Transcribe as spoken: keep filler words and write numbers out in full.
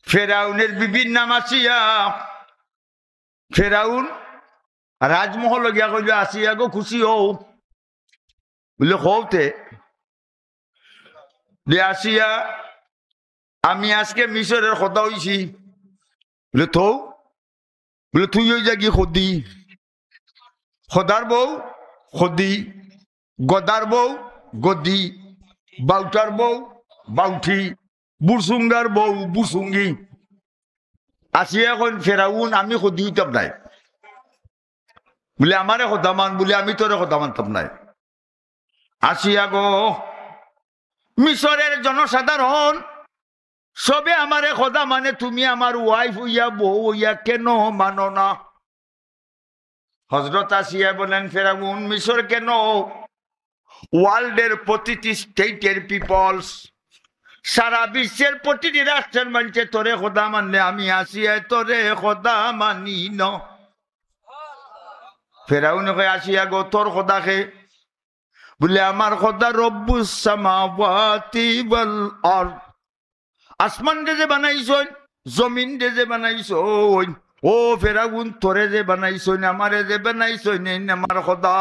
ফেরাউনের বিবির নাম আসিয়া। ফেরাউন রাজমহল গিয়া কইল, "আসিয়া গো, খুশি হও।" বলে, "হও তে।" বলে, "আসিয়া, আমি আজকে মিশরের খোদা অইছি।" বলে, "থৌ।" বলে, "তুই অই যাগি খোদি।" খোদার বউ খোদি, গদার বউ গদি, বাউটার বউ বাউটি, বুরসুঙ্গার বউ বুরসুঙ্গি। আসিয়া কইন, "ফেরাউন, আমি খোদি অইতাম নায়।" বলে, "আমারে খোদা মান।" বলে, "আমি তোরে খোদা মানতাম নায়।" আসিয়া গো, মিশরের জনসাধারণ সবে আমারে খোদা মানে, তুমি আমার ওয়াইফ অইয়া, বউ অইয়া কেন মানো না? হজরত আসিয়া বলেন, "ফেরাউন, মিশর কেন, ওয়ার্ল্ডের প্রতিটি স্টেটের পিপলস, সারা বিশ্বের প্রতিটি রাষ্ট্রের মানষে তোরে খোদা মানলে আমি আসিয়ায় তোরে খোদা মানি না।" ফেরাউনে কয়, "আসিয়া গো, তোর খোদা কে?" বলে, "আমার খোদা রব্বুস সামাওয়াতি ওয়াল আরদ। আসমানরে যে বানাইছইন, জমিনরে যে বানাইছইন, ও ফেরাউন, তোরে যে বানাইছইন, আমারে যে বানাইছইন, এইন আমার খোদা।"